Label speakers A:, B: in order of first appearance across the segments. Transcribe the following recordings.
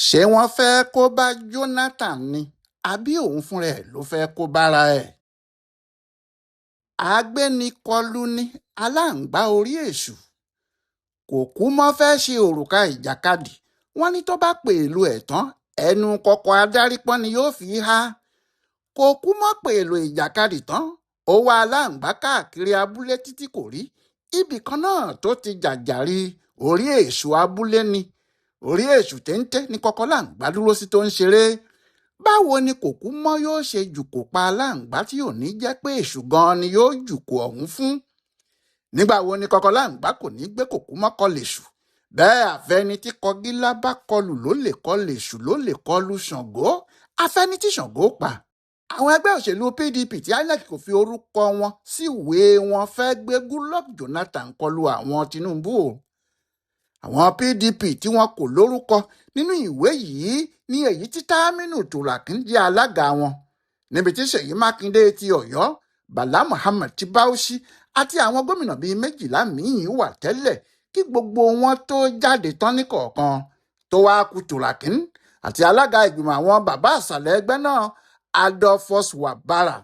A: Ṣé wọ́n fẹ́ẹ́ kó bá Jonathan ni àbí òun fúnra ẹ̀ ló fẹ́ẹ́ kó bára ẹ̀? Agbénikọlù ní aláǹgbá orí èṣù kò kú mọ́ fẹ́ẹ́ ṣe òrùka ìjàkadì. Wọn ní tó bá pẹ̀lú ẹ̀ tán, ẹnu kọkọ adarípọ́n ni yóò fi há. Kò kú mọ́ pẹ̀lú ìjàkadì tán, ó wá aláǹgbá káàkiri abúlé títí kò rí. Ibì kan náà tó ti jàjàrí orí èṣù abúlé ni orí èṣù téńté ní kọkọ láǹgbá dúró sí tó ń ṣeré. Báwo ni kò kú mọ́ yóò ṣe jùkò pa aláǹgbá tí ò ní jẹ́ pé èṣù gan-an ni yóò jùkò ọ̀hún fún? Nígbà wo ni kọkọ láǹgbá kò ní gbé kòkú mọ́ kọlẹ̀ṣù? Bẹ́ẹ̀ àfẹni tí kọgílá bá kọlù ló lè kọlẹ̀ṣù, ló lè kọlù Ṣàngó, àfẹni tí Ṣàngó pa. Àwọn ẹgbẹ́ òṣèlú PDP tí INEC kò fi orúkọ wọn síwèé wọn fẹ́ gbé Goodluck Jonathan kọlù àwọn Tinubu o. Àwọn PDP tí wọn kò lórúkọ nínú ìwé yìí ní èyí tí Taminu Turakin jẹ́ alága wọn, níbi tí Ṣèyí Mákindé ti Ọ̀yọ́, Bala Muhammad ti Bauchi àti àwọn gómìnà bíi 12 míín wà tẹ́lẹ̀ kí gbogbo wọn tó jáde tán ní kọ̀ọ̀kan, tó wáá ku Turakin àti alága ìgbìmọ̀ àwọn bàbá àṣàlẹ̀ ẹgbẹ́ náà, Adolphus Wabara.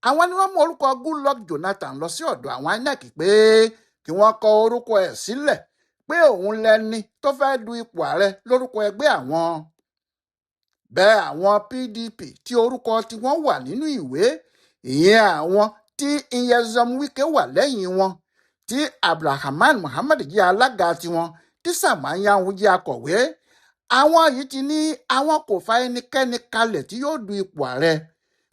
A: Àwọn ni wọ́n mú orúkọ Goodluck Jonathan lọ sí ọ̀dọ̀ àwọn INEC pé kí wọ́n kọ orúkọ ẹ̀ sílẹ̀ pé òun lẹni tó fẹ́ẹ́ du ipò ààrẹ lórúkọ ẹgbẹ́ àwọn. Bẹ́ẹ̀ àwọn PDP tí orúkọ tiwọn wà nínú ìwé, ìyẹn àwọn tí Nyesom Wike wà lẹ́yìn wọn, tí Abdulrahman Muhammad jẹ́ alága tiwọn, tí Sam Anyanwu jẹ́ akọ̀wé, àwọn yìí ti ní àwọn kò fa ẹnikẹ́ni kalẹ̀ tí yóò du ipò ààrẹ,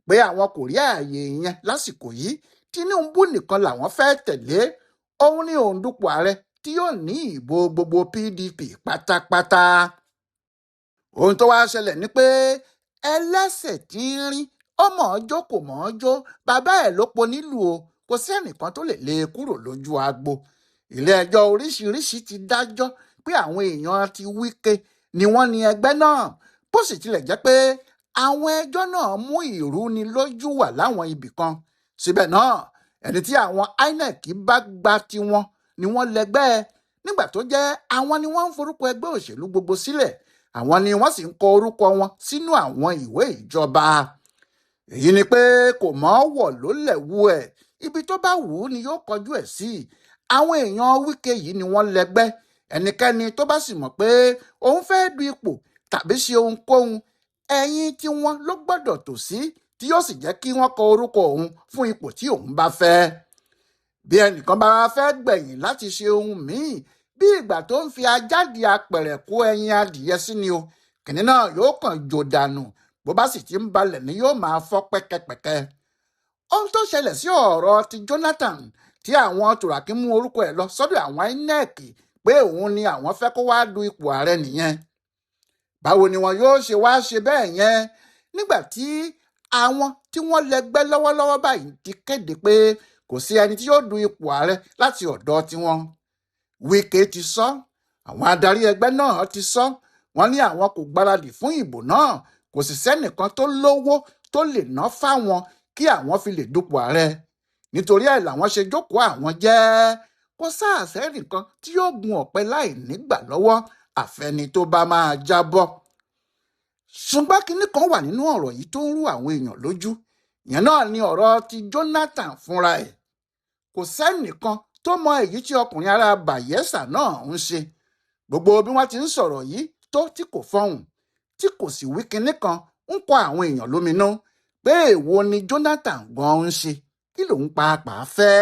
A: pé àwọn kò rí ààyè yẹn lásìkò yìí. Tinubu nìkan làwọn fẹ́ẹ́ tẹ̀lé, òun ní òun dupò ààrẹ tí yóò ní ìbò gbogbo PDP pátápátá. Ohun tó wáá ṣẹlẹ̀ ni pé ẹlẹ́sẹ̀ tí ń rín ó mọ̀ ọ́ jó kò mọ̀ ọ́ jó, bàbá ẹ̀ ló po nílùú o, kò sí ẹnìkan tó lè lé e kúrò lójú agbo. Ilé-ẹjọ́ oríṣiríṣiì ti dájọ́ pé àwọn èèyàn ti Wike ni wọ́n ní ẹgbẹ́ náà, bó sì tilẹ̀ jẹ́ pé àwọn ẹjọ́ náà mú ìrúnilójú wà láwọn ibì kan. Síbẹ̀ náà, ẹni tí àwọn INEC bá gba tiwọn ni wọ́n lẹ́gbẹ́, nígbà tó jẹ́ àwọn ni wọ́n ń forúkọ ẹgbẹ́ òṣèlú gbogbo sílẹ̀, àwọn ni wọ́n sì ń kọ orúkọ wọn sínú àwọn ìwé ìjọba. Èyí ni pé kò mọ́ wọ̀ ló lẹ̀wú ẹ̀, ibi tó bá wù ú ni yóò kọjú ẹ̀ sí. Àwọn èèyàn Wike yìí ni wọ́n lẹ́gbẹ́. Ẹnikẹ́ni tó bá sì mọ̀ pé òun fẹ́ du ipò tàbí ṣe ohunkóhun, ẹ̀yìn tí wọ́n ló gbọ́dọ̀ tò sí, tí yóò sì jẹ́ kí wọ́n kọ orúkọ òun fún ipò tí òun bá fẹ́. Bí ẹnìkan bá fẹ́ gbẹ̀yìn láti ṣe ohun míì, bí ìgbà tó ń fi ajáde apẹ̀rẹ̀ kó ẹyin adìyẹ sí ni o, kìnní náà yóò kàn jò dànù, bó bá sì ti ń balẹ̀ ni yóò máa fọ́ pẹ́kẹ́pẹ́kẹ́. Ohun tó ṣẹlẹ̀ sí ọ̀rọ̀ ti Jonathan tí àwọn Tùràkì mú orúkọ ẹ̀ lọ sọ́dọ̀ àwọn INEC pé òun ni àwọn fẹ́ kó wáá du ipò ààrẹ nìyẹn. Báwo ni wọn yóò ṣe wáá ṣe bẹ́ẹ̀ yẹn nígbà tí àwọn tí wọ́n lẹ́gbẹ́ lọ́wọ́lọ́wọ́ báyìí ti kéde pé kò sí ẹni tí yóò du ipò ààrẹ láti ọ̀dọ̀ tiwọn? Wike ti sọ, àwọn adarí ẹgbẹ́ náà ti sọ, wọ́n ní àwọn kò gbáradì fún ìbò náà, kò sì sẹ́nìkan tó lówó tó lè ná fáwọn kí àwọn fi lè dupò ààrẹ. Nítorí ẹ̀ làwọn ṣe jókòó àwọn jẹ́. Kò sáàsẹ́ nìkan tí yóò gun ọ̀pẹ láì nígbà lọ́wọ́, àfẹni tó bá máa jábọ́. Ṣùgbọ́n kinní kan wà nínú ọ̀rọ̀ yìí tó ń rú àwọn èèyàn lójú. Ìyẹn náà ni ọ̀rọ̀ ti Jonathan fúnra ẹ̀. Kò sẹ́nìkan tó mọ èyí tí ọkùnrin ará Bayelsa náà ń ṣe. Gbogbo bí wọ́n ti ń sọ̀rọ̀ yìí tó tí kò fọhùn, tí kò sì wí kinní kan, ń kọ àwọn èèyàn lóminú pé èwo ni Jonathan gan ń ṣe, kí lòun pàápàá fẹ́.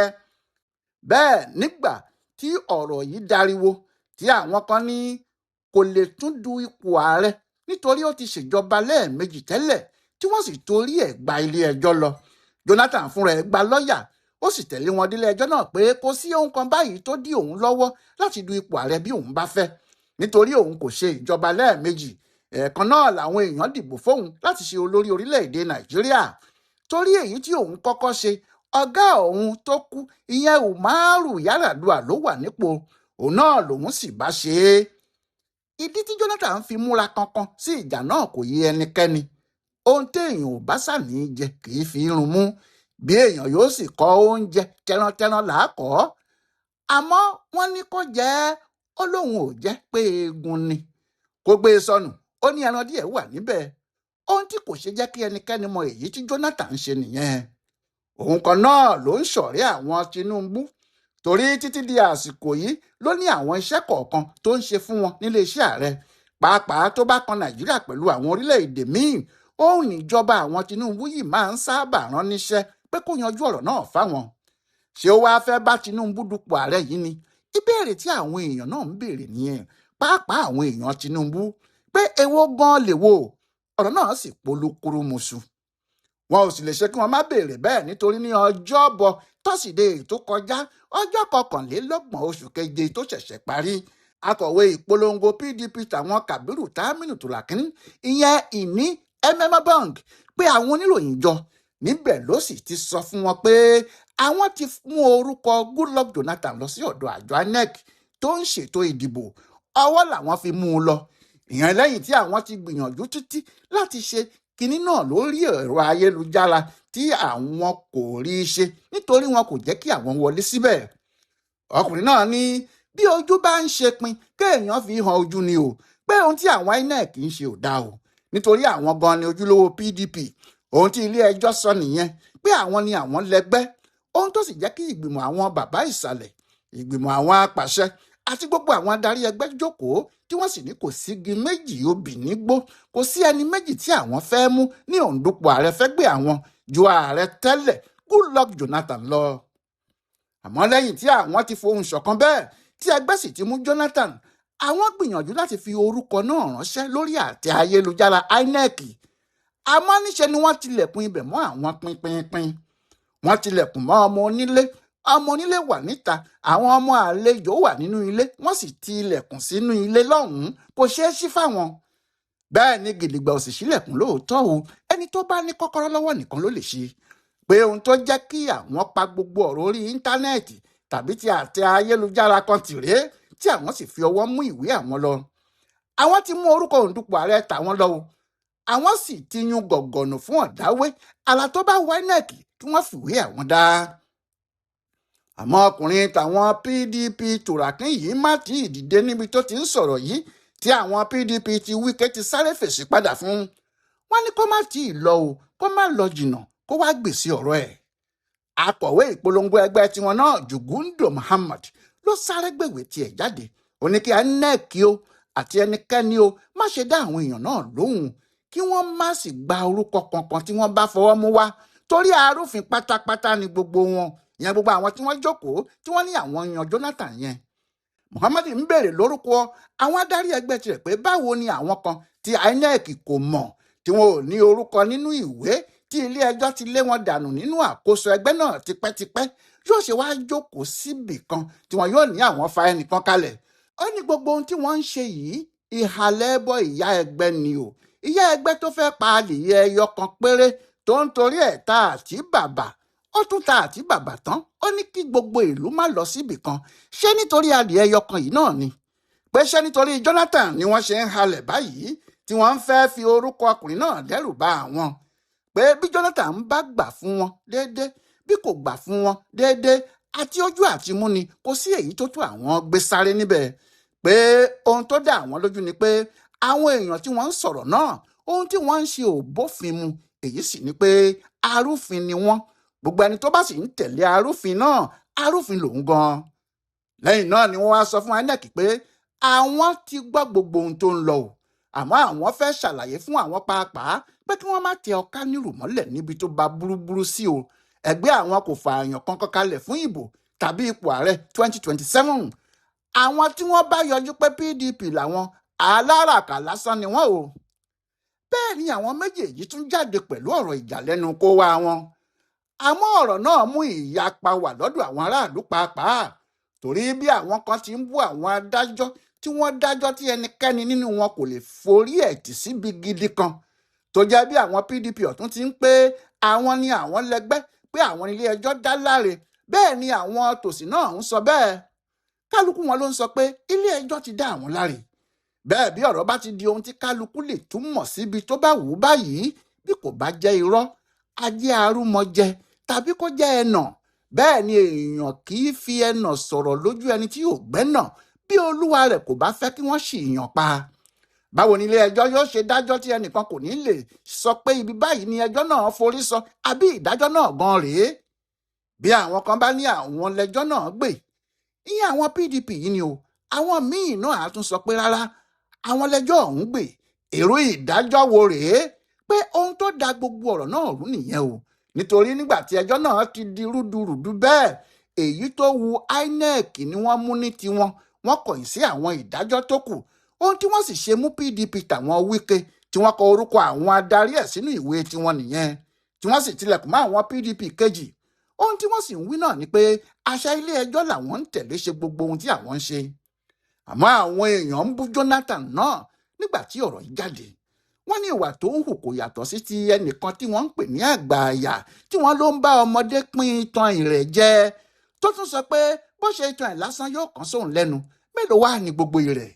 A: Bẹ́ẹ̀ nígbà tí ọ̀rọ̀ yìí dariwo, tí àwọn kan ní kò lè tún du ipò ààrẹ nítorí ó ti ṣèjọba lẹ́ẹ̀mejì tẹ́lẹ̀, tí wọ́n sì torí ẹ̀ gba ilé ẹjọ́ lọ. Jonathan fúnra ẹ̀ gba lọ́ọ̀yà, ó sì tẹ̀lé wọn délé ẹjọ́ náà pé kò sí ohun kan báyìí tó dí òun lọ́wọ́ láti du ipò ààrẹ bí òun bá fẹ́, nítorí òun kò ṣe ìjọba lẹ́ẹ̀mejì. Ẹ̀ẹ̀kan náà làwọn èèyàn dìbò fóun láti ṣe olórí orílẹ̀-èdè Nàìjíríà. Torí èyí tí òun kọ́kọ́ ṣe, ọ̀gá òun tó kú, ìyẹn Umaru Yar'Adua ló wà nípò, òun náà lòun sì bá ṣe é. Ìdí tí Jonathan fi múra kankan sí ìjà náà kò yé ẹnikẹ́ni. Ohun téèyàn ò bá sàní jẹ kì í fi irun mú, bí èèyàn yóò sì kọ oúnjẹ tẹrantẹran làákọ́. Àmọ́ wọ́n ní kó jẹ́, ó lóun ò jẹ́ pé eegun ni. Kó gbé e sọnù, Ó ní ẹran díẹ̀ wà níbẹ̀. Ohun tí kò ṣe jẹ́ kí ẹnikẹ́ni mọ èyí tí Jonathan ń ṣe nìyẹn. Òun kan náà ló ń ṣọ̀rẹ́ àwọn Tinubu, torí títí di àsìkò yìí ló ní àwọn iṣẹ́ kọ̀ọ̀kan tó ń ṣe fún wọn nílé iṣẹ́ ààrẹ, pàápàá tó bá kan Nàìjíríà pẹ̀lú àwọn orílẹ̀-èdè míì. Òun níjọba àwọn Tinubu yìí máa ń sábà rán níṣẹ́ pé kó yanjú ọ̀rọ̀ náà fáwọn. Ṣé ó wáá fẹ́ bá Tinubu dupò ààrẹ yìí ni? Ìbéèrè tí àwọn èèyàn náà ń béèrè nìyẹn, pàápàá àwọn èèyàn Tinubu, pé èwo gan lè wo ọ̀rọ̀ náà sì polúkúrúmuṣu. Wọn ò sì lè ṣe kí wọn má béèrè bẹ́ẹ̀, nítorí ní ọjọ́bọ̀ tọ́sídẹ̀ẹ́ tó kọjá, ọjọ́ 31 oṣù keje tó ṣẹ̀ṣẹ̀ parí, akọ̀wé ìpolongo PDP tàwọn Kabiru Taminu Turakin, ìyẹn Ìní Ememobong, pé àwọn oníròyìn jọ. Níbẹ̀ ló sì ti sọ fún wọn pé àwọn ti mú orúkọ Goodluck Jonathan lọ sí ọ̀dọ̀ àjọ INEC tó ń ṣètò ìdìbò. Ọwọ́ làwọn fi mú un lọ, ìyẹn lẹ́yìn tí àwọn ti gbìyànjú títí láti ṣe kinní náà lórí ẹ̀rọ ayélujára tí àwọn kò rí i ṣe, nítorí wọn kò jẹ́ kí àwọn wọlé síbẹ̀. Ọkùnrin náà ní bí ojú bá ń ṣe pin kéèyàn fi hàn ojú ni o, pé ohun tí àwọn INEC ń ṣe ò dáa o, nítorí àwọn gan ni ojúlówó PDP. Ohun tí ilé ẹjọ́ sọ nìyẹn, pé àwọn ni àwọn lẹ́gbẹ́. Ohun tó sì jẹ́ kí ìgbìmọ̀ àwọn bàbá ìsàlẹ̀, ìgbìmọ̀ àwọn apàṣẹ àti gbogbo àwọn adarí ẹgbẹ́ jókòó, tí wọ́n sì ní kò sígi méjì obì nígbó, kò sí ẹni méjì tí àwọn fẹ́ mú ní òǹdúpọ̀ ààrẹ fẹ́ gbé àwọn ju ààrẹ tẹ́lẹ̀ Goodluck Jonathan lọ. Àmọ́ lẹ́yìn tí àwọn ti fohùn ṣọ̀kan bẹ́ẹ̀, tí ẹgbẹ́ sì ti mú Jonathan, àwọn gbìyànjú láti fi orúkọ náà ránṣẹ́ lórí àtẹ ayélujára INEC, àmọ́ níṣe ni wọ́n tilẹ̀kùn ibẹ̀ mọ́ àwọn pínpínpín. Wọ́n tilẹ̀kùn mọ́ ọmọ onílé, ọmọ onílé wà níta, àwọn ọmọ àlejò wà nínú ilé, wọ́n sì ti ilẹ̀kùn sínú ilé lọ́hùn-ún, kò ṣeé ṣí fáwọn. Bẹ́ẹ̀ ni gidigba ò sì ṣílẹ̀kùn lóòótọ́ o, ẹni tó bá ní kọ́kọ́rọ́ lọ́wọ́ nìkan ló lè ṣí. Pé ohun tó jẹ́ kí àwọn pa gbogbo ọ̀rọ̀ orí íńtánẹ́ẹ̀tì tàbí ti àtẹ ayélujára kan tì rèé, tí àwọn sì fi ọwọ́ mú ìwé àwọn lọ. Àwọn ti mú orúkọ òǹdupò ààrẹ tàwọn lọ o, àwọn sì ti yún gọ̀gọ̀nù fún ọ̀dáwé àlà tó bá wọ INEC kí wọ́n fìwé àwọn dá. Àmọ́ ọkùnrin tàwọn PDP Turakin yìí má tí ì dìde níbi tó ti ń sọ̀rọ̀ yìí tí àwọn PDP ti Wike ti sáré fèsì padà fún. Wọ́n ní kó má tí ì lọ o, kó má lọ jìnnà, kó wá gbèsè ọ̀rọ̀ ẹ̀. Akọ̀wé ìpolongo ẹgbẹ́ tiwọn náà, Jugundo Muhammad, ló sáré gbèwé tiẹ̀ jáde. Ó ní kí INEC o àti ẹnikẹ́ni o má ṣe dá àwọn èèyàn náà lóhùn, kí wọ́n má sì gba orúkọ kankan tí wọ́n bá fọwọ́ mú wá, torí arúfin pátápátá ni gbogbo wọn, ìyẹn gbogbo àwọn tí wọ́n jókòó tí wọ́n ní àwọn yan Jonathan yẹn. Muhammad ń béèrè lórúkọ àwọn adarí ẹgbẹ́ tirẹ̀ pé báwo ni àwọn kan tí INEC kò mọ̀, tí wọn ò ní orúkọ nínú ìwé tí ilé ẹjọ́ ti lé wọn dànù nínú àkóso ẹgbẹ́ náà tipẹ́tipẹ́, yóò ṣe wá jókòó síbì kan tí wọn yóò ní àwọn fa ẹnìkan kalẹ̀. Ó ní gbogbo ohun tí wọ́n ń ṣe yìí, ìhàlẹ̀ ẹbọ ìyá ẹgbẹ́ ni o, ìyá ẹgbẹ́ tó fẹ́ pa adìyẹ ẹyọ kan péré tó ń torí ẹ̀ ta àti bàbà. Ó tún ta àti bàbà tán, ó ní kí gbogbo ìlú má lọ síbì kan. Ṣé nítorí adìyẹ ẹyọ kan yìí náà ni? Pé ṣé nítorí Jonathan ni wọ́n ṣe ń halẹ̀ báyìí tí wọ́n ń fẹ́ fi orúkọ ọkùnrin náà dẹ́rù bà àwọn? Pé bí Jonathan ń bá gbà fún wọn déédéé, bí kò gbà fún wọn déédéé, àti ojú àti mú ni, kò sí èyí tó tó àwọn gbé sáré níbẹ̀. Pé ohun tó dá àwọn lójú ni pé àwọn èèyàn tí wọ́n ń sọ̀rọ̀ náà, ohun tí wọ́n ń ṣe ò bófin mu. Èyí sì ni pé arúfin ni wọ́n, gbogbo ẹni tó bá sì ń tẹ̀lé arúfin náà, arúfin lòun gan. Lẹ́yìn náà ni wọ́n wá sọ fún INEC pé àwọn ti gbọ́ gbogbo ohun tó ń lọ o, àmọ́ àwọn fẹ́ ṣàlàyé fún àwọn pàápàá pé kí wọ́n má tẹ ọ̀ká nírù mọ́lẹ̀ níbi tó bá burúburú sí o. Ẹgbẹ́ àwọn kò fààyàn kankan kalẹ̀ fún ìbò tàbí ipò ààrẹ 2027. Àwọn tí wọ́n bá yọjú pé PDP làwọn, aláràkà lásán ni wọ́n o. Bẹ́ẹ̀ ni àwọn méjèèjì tún jáde pẹ̀lú ọ̀rọ̀ ìjà lẹ́nu kó wá wọn. Àmọ́ ọ̀rọ̀ náà mú ìyapa wà lọ́dọ̀ àwọn aráàlú pàápàá, torí bí àwọn kan ti ń bú àwọn adájọ́ tí wọ́n dájọ́ tí ẹnikẹ́ni nínú wọn kò lè forí ẹ̀ tì síbi gidi kan, tó jẹ́ bí àwọn PDP ọ̀tún ti ń pé àwọn ni àwọn lẹ́gbẹ́, pé àwọn ilé ẹjọ́ dá láre, bẹ́ẹ̀ ni àwọn tòsí náà ń sọ bẹ́ẹ̀. Kálukú wọn ló ń sọ pé ilé ẹjọ́ ti dá àwọn láre. Bẹ́ẹ̀ bí ọ̀rọ̀ bá ti di ohun tí kálukú lè túmọ̀ síbi tó bá wù ú báyìí, bí kò bá jẹ́ irọ́, ajé arúmọjẹ tàbí kó jẹ́ ẹnà, bẹ́ẹ̀ ni èèyàn kì í fi ẹnà sọ̀rọ̀ lójú ẹni tí yóò gbẹ́nà bí olúwa rẹ̀ kò bá fẹ́ kí wọ́n sì yàn pa. Báwo ni ilé ẹjọ́ yóò ṣe dájọ́ tí ẹnìkan kò ní lè sọ pé ibi báyìí ni ẹjọ́ náà forí sọ àbí ìdájọ́ náà gan rèé? Bí àwọn kan bá ní àwọn lẹ́jọ́ náà gbè, ìyẹn àwọn PDP yìí ni o, àwọn míì náà á tún sọ pé rárá, àwọn lẹ́jọ́ ọ̀hún gbè. Èrò ìdájọ́ wo rèé? Pé ohun tó da gbogbo ọ̀rọ̀ náà rú nìyẹn o. Nítorí nígbà tí ẹjọ́ náà ti di rúdurùdu bẹ́ẹ̀, èyí tó wu INEC ni wọ́n mú ní tiwọn, wọ́n kọ̀yìn sí àwọn ìdájọ́ tó kù. Ohun tí wọ́n sì ṣe mú PDP tàwọn Wike tí wọ́n kọ orúkọ àwọn adarí ẹ̀ sínú ìwé tiwọn nìyẹn, tí wọ́n sì tilẹ̀kùn mọ́ àwọn PDP kejì. Ohun tí wọ́n sì ń wí náà ni pé àṣà ilé ẹjọ́ làwọn ń tẹ̀lé ṣe gbogbo ohun tí àwọn ń ṣe. Àmọ́ àwọn èèyàn ń bú Jonathan náà nígbà tí ọ̀rọ̀ yìí jáde. Wọ́n ní ìwà tó ń hù kò yàtọ̀ sí ti ẹnìkan tí wọ́n ń pè ní àgbààyà, tí wọ́n ló ń bá ọmọdé pín itan ìrẹ̀ jẹ, tó tún sọ pé bó ṣe itan ẹ̀ lásán yóò kàn sóun lẹ́nu, mélòó wà ní gbogbo ìrẹ̀.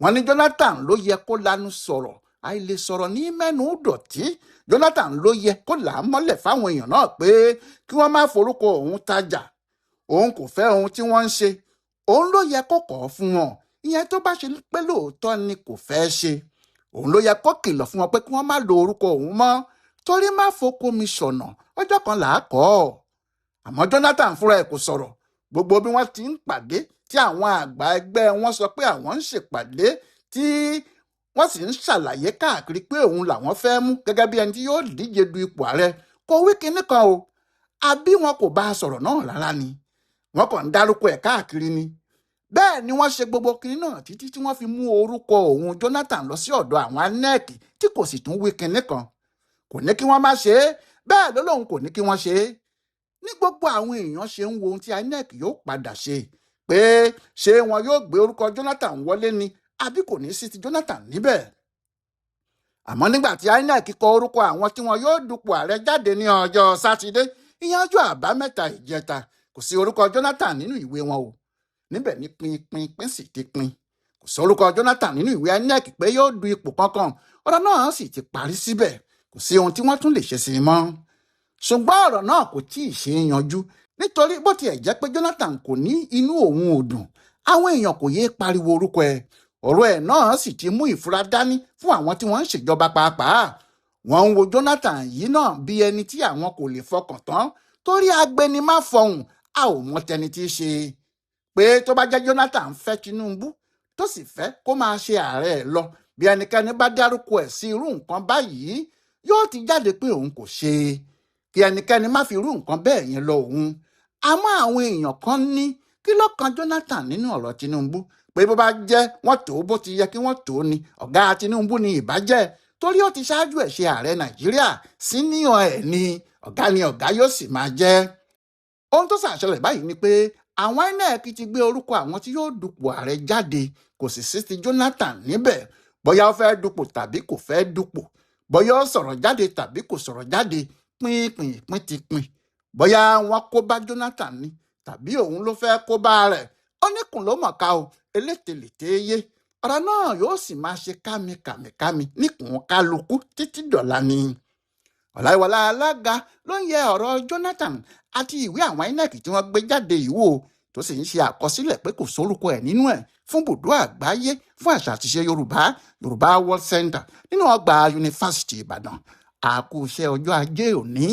A: Wọ́n ní Jonathan ló yẹ kó lanu sọ̀rọ̀, àìlè sọ̀rọ̀ ní mẹ́nu dọ̀tí. Jonathan ló yẹ kó là á mọ́lẹ̀ fáwọn èèyàn náà pé kí wọ́n má forúkọ òun tajà, òun kò fẹ́ ohun tí wọ́n ń ṣe, òun ló yẹ kó kọ̀ ọ́ fún wọn. Ìyẹn tó bá ṣe pé lóòótọ́ ni kò fẹ́ ṣe, òun ló yẹ kó kìlọ̀ fún wọn pé kí wọ́n má lo orúkọ òun mọ́, torí má foko mi ṣọ̀nà, ọjọ́ kan là á kọ́ ọ́. Àmọ́ Jonathan fúnra ẹ̀ kò sọ̀rọ̀. Gbogbo bí wọ́n ti ń pàdé tí àwọn àgbà ẹgbẹ́ wọn sọ pé àwọn ń ṣèpàdé, tí wọ́n sì ń ṣàlàyé káàkiri pé òun làwọn fẹ́ mú gẹ́gẹ́ bí ẹni tí yóò díje du ipò ààrẹ, kò wí kinní kan o. Àbí wọn kò bá a sọ̀rọ̀ náà rárá ni, wọ́n kàn ń dárúkọ ẹ̀ káàkiri ni. Bẹ́ẹ̀ ni wọ́n ṣe gbogbo kinní náà títí tí wọ́n fi mú orúkọ òun Jonathan lọ sí ọ̀dọ̀ àwọn INEC, tí kò sì tún wí kinní kan. Kò ní kí wọ́n má ṣe é, bẹ́ẹ̀ ló lóun kò ní kí wọ́n ṣe é. Ní gbogbo àwọn èèyàn ṣe ń wo ohun tí INEC yóò padà ṣe, pé ṣé wọn yóò gbé orúkọ Jonathan wọlé ni àbí kò ní sí ti Jonathan níbẹ̀. Àmọ́ nígbà tí INEC kọ orúkọ àwọn tí wọn yóò dupò ààrẹ jáde ní ọjọ́ Sátidé, ìyẹn ọjọ́ Àbámẹ́ta ìjẹta, kò sí orúkọ Jonathan nínú ìwé wọn o. Níbẹ̀ ni pinpinpin sì ti pin. Kò sí orúkọ Jonathan nínú ìwé INEC pé yóò du ipò kankan. Ọ̀rọ̀ náà sì ti parí síbẹ̀, kò sí ohun tí wọ́n tún lè ṣe sí i mọ́. Ṣùgbọ́n ọ̀rọ̀ náà kò tí ì ṣe é yanjú, nítorí bó tiẹ̀ jẹ́ pé Jonathan kò ní inú òun ò dùn, àwọn èèyàn kò yéé pariwo orúkọ ẹ̀. Ọ̀rọ̀ ẹ̀ náà sì ti mú ìfura dání fún àwọn tí wọ́n ń ṣèjọba pàápàá. Wọ́n ń wo Jonathan yìí náà bí ẹni tí àwọn kò lè fọkàn tán, torí agbẹnimáfọhùn a ò mọ tẹni tí í ṣe. Pé tó bá jẹ́ Jonathan fẹ́ Tinubu tó sì fẹ́ kó máa ṣe ààrẹ ẹ̀ lọ, bí ẹnikẹ́ni bá dárúkọ ẹ̀ sí irú nǹkan báyìí, yóò ti jáde pé òun kò ṣe, kí ẹnikẹ́ni má fi irú nǹkan bẹ́ẹ̀ yẹn lọ òun. Àmọ́ àwọn èèyàn kan ní kí ló kan Jonathan nínú ọ̀rọ̀ Tinubu, pé bó bá jẹ́ wọ́n tó bó ti yẹ kí wọ́n tó ni, ọ̀gá Tinubu ni ìbàjẹ́, torí ó ti ṣáájú ẹ̀ ṣe ààrẹ Nàìjíríà, síníọ̀ ẹ̀ ni ọ̀gá ni ọ̀gá yóò sì máa jẹ́. Ohun tó ṣàṣẹlẹ̀ báyìí ni pé àwọn INEC ti gbé orúkọ àwọn tí yóò dupò ààrẹ jáde, kò sì sí ti Jonathan níbẹ̀. Bóyá ó fẹ́ dupò tàbí kò fẹ́ dupò, bóyá ó sọ̀rọ̀ jáde tàbí kò sọ̀rọ̀ jáde, pínpínpín ti pín. Bóyá wọn kó bá Jonathan ni tàbí òun ló fẹ́ kó bá rẹ̀, ó níkùn ló mọ̀ ká o, elételète yé. Ọ̀rọ̀ náà yóò sì máa ṣe kámikàmìkámi níkùn kálukú títí dọ̀la ni. Ọláìwọlá alága ló ń yẹ ọ̀rọ̀ Jonathan àti ìwé àwọn INEC tí wọ́n gbé jáde yìí wò, tó sì ń ṣe àkọsílẹ̀ pé kò sórúkọ ẹ̀ nínú ẹ̀ fún bùdó àgbáyé fún àṣà àtiṣe Yorùbá, Yorùbá World Center nínú ọgbà Yunifásítì Ìbàdàn. Àkúṣe ọjọ́ Ajé òní.